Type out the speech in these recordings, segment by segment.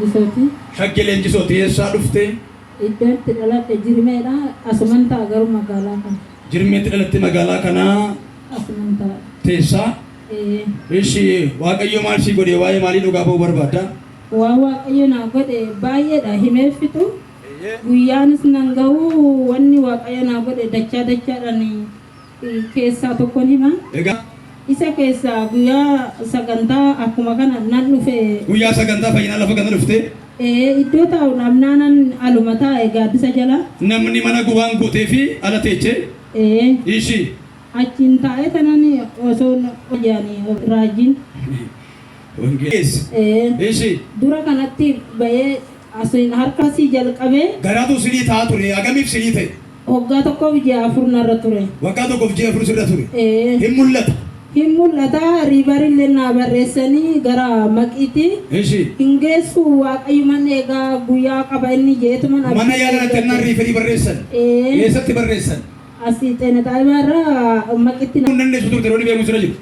Leenjisooti. Shaggee Leenjisooti eessaa dhufte? Iddoon itti dhaladhe Jirmeedha. Asuman ta'a garuu magaalaa kana. Jirmeetti dhalatte magaalaa kanaa Asuman ta'a. teessaa? Ee. Ishi Waaqayyo maal sii godhe waa'ee maalii dhugaa ba'uu barbaadda? Waan Waaqayyo naa godhe baay'eedha himee fixu. Guyyaanis nan ga'u wanni Waaqayyo naa godhe dachaa dachaadhaan keessaa tokkon hima. Egaa. Isa keessaa guyyaa sagantaa akkuma kana nan dhufe. Guyyaa sagantaa fayyinaa lafa kana dhuftee? Ee, iddoo taa'u dhabnaanan aluma taa'e gaaddisa jala. Namni mana waan guuteefi ala teechee? Ee. Ishi. Achiin taa'ee tanan osoon jedhani raajiin. Wangeela. Ee. Ishi. Dura kanatti ba'ee asiin harka asii jalqabee. Garaatu sinii ta'aa ture. Hagamiif sinii ta'e? Waggaa tokkoof ji'a 4 narra ture. Waggaa tokkoof ji'a 4 sirra ture. Ee. Hin mul'ata. Hin mul'ata. Riivarillee naa barreessanii gara Maqiiti. Ishi. Hin geessu Waaqayyuman eegaa guyyaa qaba inni jeetuman abdii Mana yaala eeggadhe. dhaqxennaan riiferii barreessan. Ee. Eessatti barreessan? Asii Xeena Xaabaa irraa Maqitti. Hin dandeessu turte yeroo dhibeen kun sirra jiru.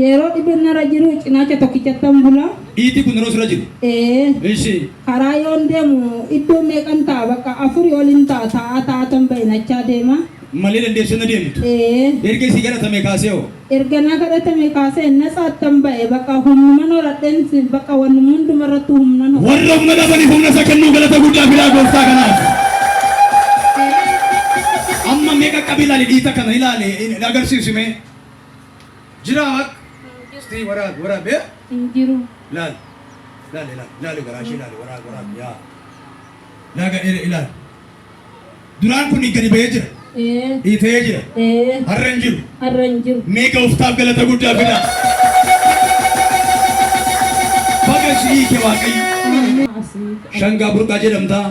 Yeroo dhibeen narra jiru cinaacha tokkichattan bula. Dhiitii kun yeroo sirra jiru. Ee. Ishi. Karaa yoon deemu iddoo meeqan ta'a bakka afurii olin ta'a taa'aa taa'aatan bayinachaa deema. Malee dandeessee hin adeemtu. Ee. Erga isii kadhatame kaasee hoo? Erga naa kadhatame kaasee natsaattan ba'e bakka humnuman horadhen bakka wannuma hundumarrattuu humnan horadhe. Warra humna dhabaniif humna isa kennuu galata guddaa fidaa gooftaa kanaaf. Amma mee qaqqabi ilaali dhiita kana ilaali agarsiisi mee. Jiraa waaq? Istii waraabi waraabi eh? Hin jiru. Ilaali ilaali ilaali ilaali garaa ishee ilaali waraabi waraabi yaa. Laaga dheere ilaali. Duraan kun gadi ba'ee jira. Ee. Dhiita'ee jira. Ee. Har'a hin jiru. Har'a hin jiru. Mee gooftaaf galata guddaa fidaa. Baga si hiike Waaqayyo. Asii. Shangaa Burqaa jedhamtaa.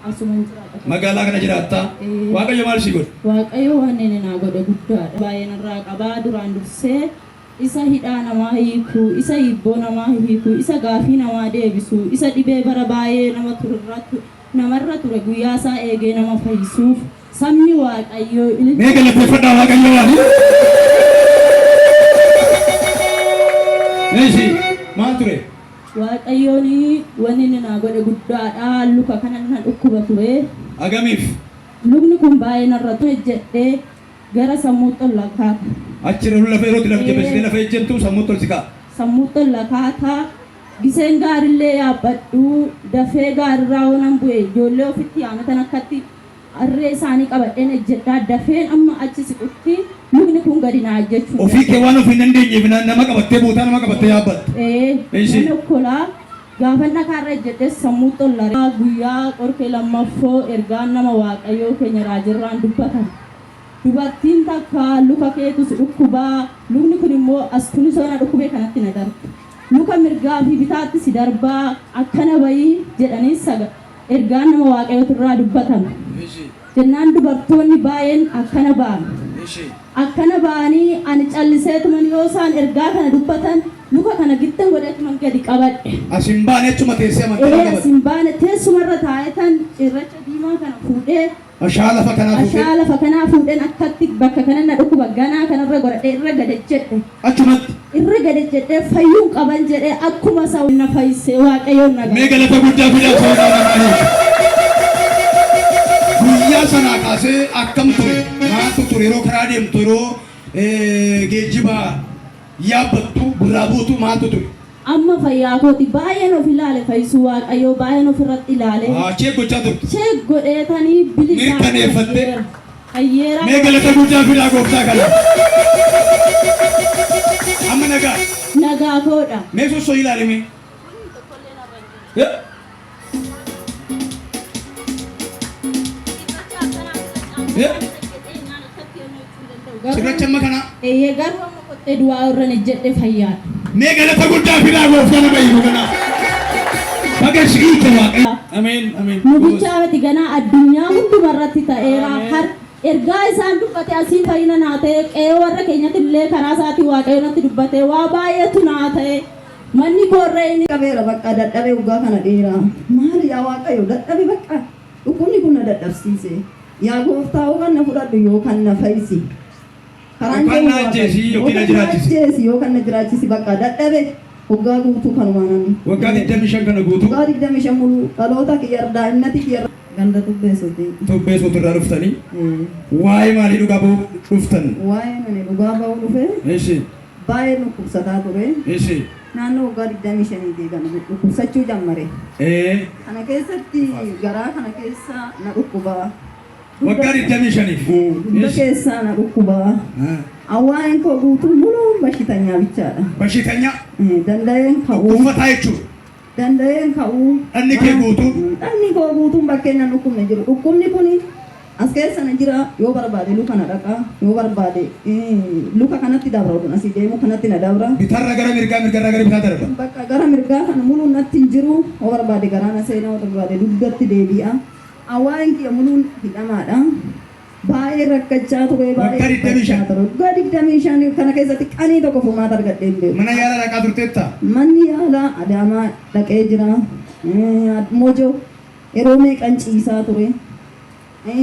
Asuman jiraadha. Magaalaa kana jiraattaa. Ee. Waaqayyo maal sii godhe? Waaqayyo waan inni naa godhe guddaadha. Baay'ee narraa qabaa duraan dursee isa hidhaa namaa hiiku, isa hiibboo namaa hiiku, isa gaafii namaa deebisu, isa dhibee bara baay'ee nama turerra namarra ture guyyaa isaa eegee nama fayyisuuf sabni Waaqayyoo ililcha. Mee galateeffadhaa Waaqayyo waan. Eeshi maal ture? Waaqayyoon wanni inni naa godhe guddaadha. Luka kana na dhukkuba ture. Hagamiif? Lukni kun baay'ee narra ture jedhee gara sammuutti ol lakaata. Achi yeroo lafa yerootti lafa jabeessitee lafa ejjettu sammuutti ol si ka'a. Sammuutti ol lakaata. Giseen gaarillee yaabbadhu dafee gaarirraa hoo nan bu'e ijoollee ofitti yaamatan akkatti harree isaanii qabadheen ejjedha dafeen amma achi siqutti lukni kun gadi naa ejjechuu hin Ofii kee danda'u. waan of hin dandeenyeef na- nama qabattee buutaa nama qabattee yaabbatta. Ee, Ishi. nan okkola. Gaafan dhakaarra ejjedhes sammuutti ol lare. Guyyaa qorkee lammaffoo ergaan nama Waaqayyoo keenya raajirraan dubbatame. Dubartiin takka luka keetu si dhukkuba, lukni kun immoo as kunisoo na dhukkubee kanatti na darba. Luka mirgaa fi bitaatti si darba, akkana ba'i jedhanii saga ergaan nama Waaqayyootu irraa dubbatame. Jennaan dubartoonni baay'een akkana ba'an. Akkana ba'anii ani calliseetuman yoo isaan ergaa kana dubbatan luka kana gixxim godheetuman gadi qabadhe. As hin baane achuma teessee amantii Ee as qabatte. hin baane teessumarra taa'etan cirracha diimaa kana fuudhee Ashaa lafa kanaa fuutee. Ashaa lafa kanaa fuudheen akkatti bakka kana na dhukkuba ganaa kanarra godhadhee irra gad ejjedhe. Achumatti. Irra gad ejjedhee fayyuun qaban jedhee akkuma isa na fayyisee Waaqayyoon na Mee galata guddaa fidaa sodaa namaa hiika. Guyyaa sanaa kaasee akkam ture? Maaltu ture? Yeroo karaa deemtu, yeroo geejjiba yaabbattu, birraa buutu maaltu ture? Amma fayyaa kooti baay'een of ilaale fayyisuu Waaqayyoo baay'een of irratti ilaale. Haa check gochaa turte. Check godheetanii bilisaan Mirkaneeffattee. fayyeera. Fayyeera. Mee galata guddaa fidaa gooftaa kanaaf. Amma nagaa. Nagaa koodha. Mee sossoo'i ilaali mee. Eh? Eh? Cirracha amma kanaa. Eeyyee garuu amma kottee du'aa irran ejjedhe fayyaadha. Mee galata guddaa fidaa gooftaa nama hiiku kanaaf. Baga si hiike Waaqayyo. Ameen ameen. Nu bichaa miti ganaa addunyaa hunduma irratti ta'eera. Har ergaa isaan dubbate asiin fayyina naa ta'e qe'ee warra keenyatti illee karaa isaatii Waaqayyo natti dubbate waa baay'eetu naa ta'e. Manni koo irra inni. Qabeera bakka dadhabe waggaa kana dheeraa maali yaa Waaqayyo dadhabe bakka dhukkubni kun na dadhabsiise. Yaa Gooftaa yookaan na fudhadhu yookaan na fayyisi. Karaan Yookaan deemu na ajjeesi Waaqayyo. yookiin na Yookaan na jiraachisi. ajjeesi yookaan na jiraachisi bakka dadhabe. Waggaa guutuu kanumaanan. Waggaa 25 kana guutuu. Waggaa 25 muluu dhaloota kiyya daa'immatti kiyya ganda Tubbeessuuti. Tubbeessuutu irraa dhuftanii. Waa'ee maalii dhugaa ba'uu dhuftan? Waa'ee nani dhugaa ba'uu dhufe. Ishi. Baay'ee dhukkubsataa ture. Ishi. Naannoo waggaa 25 kan dhukkubsachuu jammare. Kana keessatti garaa kana keessa na dhukkuba. Waggaa 25f. Dugda keessaa na dhukkuba. Waa'een koo guutuu muluun bashitanyaa bichaadha. Bashitanyaa. Danda'een ka'uu. Uffataa jechuudha. Danda'een ka'uu. Dhanni kee guutuun? Dhanni koo guutuun bakkeen nan dhukkubne jiru. Dhukkubni kun as keessa na jira. Yoo barbaade luka na dhaqa. Yoo barbaade luka kanatti dabra. Oduun asii deemu kanatti na dabra. Bitarra gara mirgaa, mirgarraa gara bitaa darba. Bakka gara mirgaa kana muluun natti hin jiru. Yoo barbaade garaa na seenaa, yoo barbaade dugdatti deebi'a. Waa'een kiyya muluun hidhamaadha. Baay'ee rakkachaa ture. Waggaa 25. Waggaa 25 kana keessatti qanii tokko furmaata argadhee hin beeku. Mana yaalaa dhaqaa turteetta? Manni yaalaa Adaamaa dhaqee jira. Mojo yeroo meeqan ciisaa ture.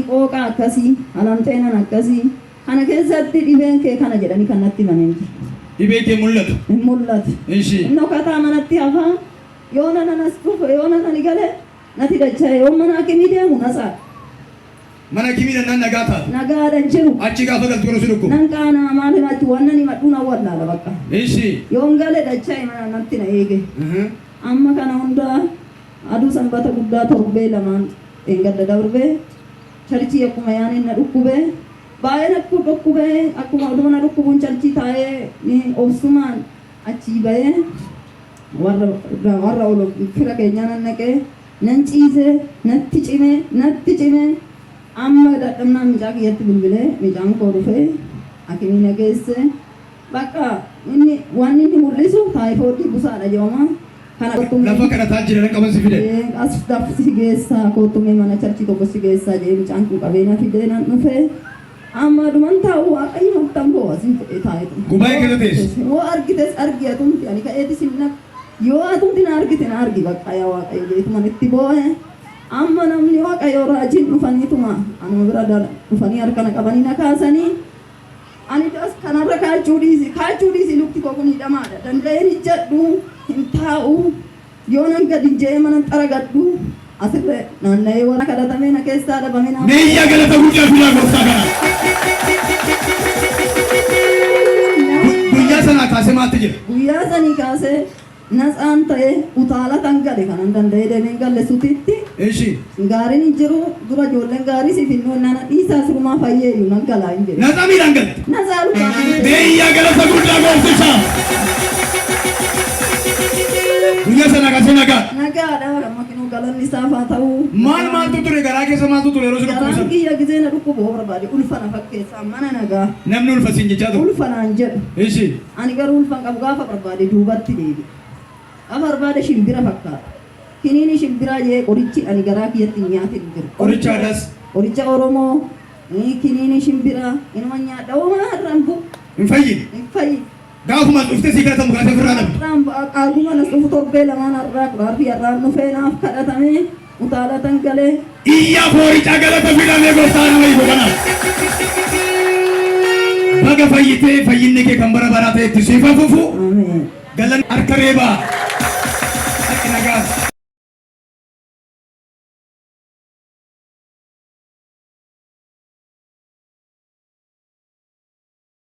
Qooqa akkasii, alamxeenan akkasii. Kana keessatti dhibeen kee kana jedhanii kan natti himanii jiru. Dhibee kee mul'atu? Hin mul'atu. Ishi. Inni kataa manatti hafaa. Yoo nan as dhufe, yoo nan ani gale natti dacha'e, yoo mana hakimii deemu nasaa. Mana hakimii dhannaan nagaa taata. Nagaadhaan jiru. Achi gaafa galtu yeroo si dhukkubu. Nan qaanaa maal himachu waan nan himadhu nan wallaala bakka. Ishi. Yoon gale dacha'e mana natti na eege. Amma kana hundaa aduu sanbata guddaa torbee lamaan dheengadda darbee charchii akkuma yaaniin na dhukkube. Baay'een akkuma dhukkube, akkuma oduma na dhukkubuun charchii taa'ee obsumaan achii bahee warra ol fira keenyaa nan naqee nan ciise, natti cime natti cime. Amma dadhabnaan mucaa kiyyatti bilbilee, mucaan koo dhufee hakimii na geesse. Bakka inni waan inni mul'isu taayifoodii busaadha jedhama. Kana Lafa kadhataa jiran qaban si fidan. As daf si geessaa, kootumee mana charchii tokko si geessaa jedhee mucaan kun qabee na fidee nan dhufe. Amma dhuman taa'u Waaqayyo maftan boo asin fedhee taa'etu. Gubaa'ee keessa teesse. Yoo argites argi, atumti ani ka'eetis hin naqu. Yoo atumti na argite na argi, bakka yaa Waaqayyo jedheetuma itti boo'e. Amma namni Waaqayyo raajiin dhufaniituma anuma bira dhufanii harka na qabanii na kaasanii. Ani das kanarra kaachuu dhiisi, kaachuu dhiisi, lukti koo kun hidhamaadha. Danda'een hijjadhu hin taa'u. Yoo nan gadi je'ee mana xaragadhu asirra naanna'ee warra kadhatamee na keessaa dhabame na. Meeyyaa galata guddaa fidaa gooftaa kana. Guyyaa sanaa kaasee maaltu jira? Guyyaa sanii kaasee natsaan ta'e utaala kan gale kanan danda'ee deemeen galle sutitti. Ishi. Gaariin hin jiru dura ijoolleen gaarii siif hin nana dhiisaa sirumaa fayyeeyyu nan galaa hin jedhe. Natsaa miidhaan galte. Natsaa lukaa. Meeyyaa galata guddaa gooftichaa. Guyyaa sanaa kaasee nagaa. Nagaadha makinuu galanni isaaf haa ta'u. Maal maaltu ture garaa keessa, maaltu ture yeroo si Garaan dhukkubisan? kiyya gizee na dhukkubu yoo barbaade ulfa na fakkeessaa mana nagaa. Namni ulfa siin jechaa ture. Ulfa naan jedhu. Ishi. Ani garuu ulfa hin qabu, gaafa barbaade duubatti deebi'a. Gaafa barbaade shimbira fakkaata. Kiniini shimbiraa jee qorichi ani garaa kiyyatti hin nyaatin hin jiru. Qoricha aadaas. Qoricha Oromoo, kiniini shimbiraa inuma nyaadha, homaa irraan bu'u. Hin fayyine. Hin fayyine. Gaafuma as dhuftee sii kadhatamu kaasee ofirraa dhabde. Har'aan qaaguma nas dhufu torbee lamaan har'aa quraarrii har'aan dhufee naaf kadhatamee utaalatan galee. Iyyaa fooricaa galata fidamee gooftaa nama hiiku kanaaf. Baga fayyitee, fayyinni kee kan bara baraa ta'etti siif hafufu. Ameen. Galan harka reebaa. Dhaqi nagaan.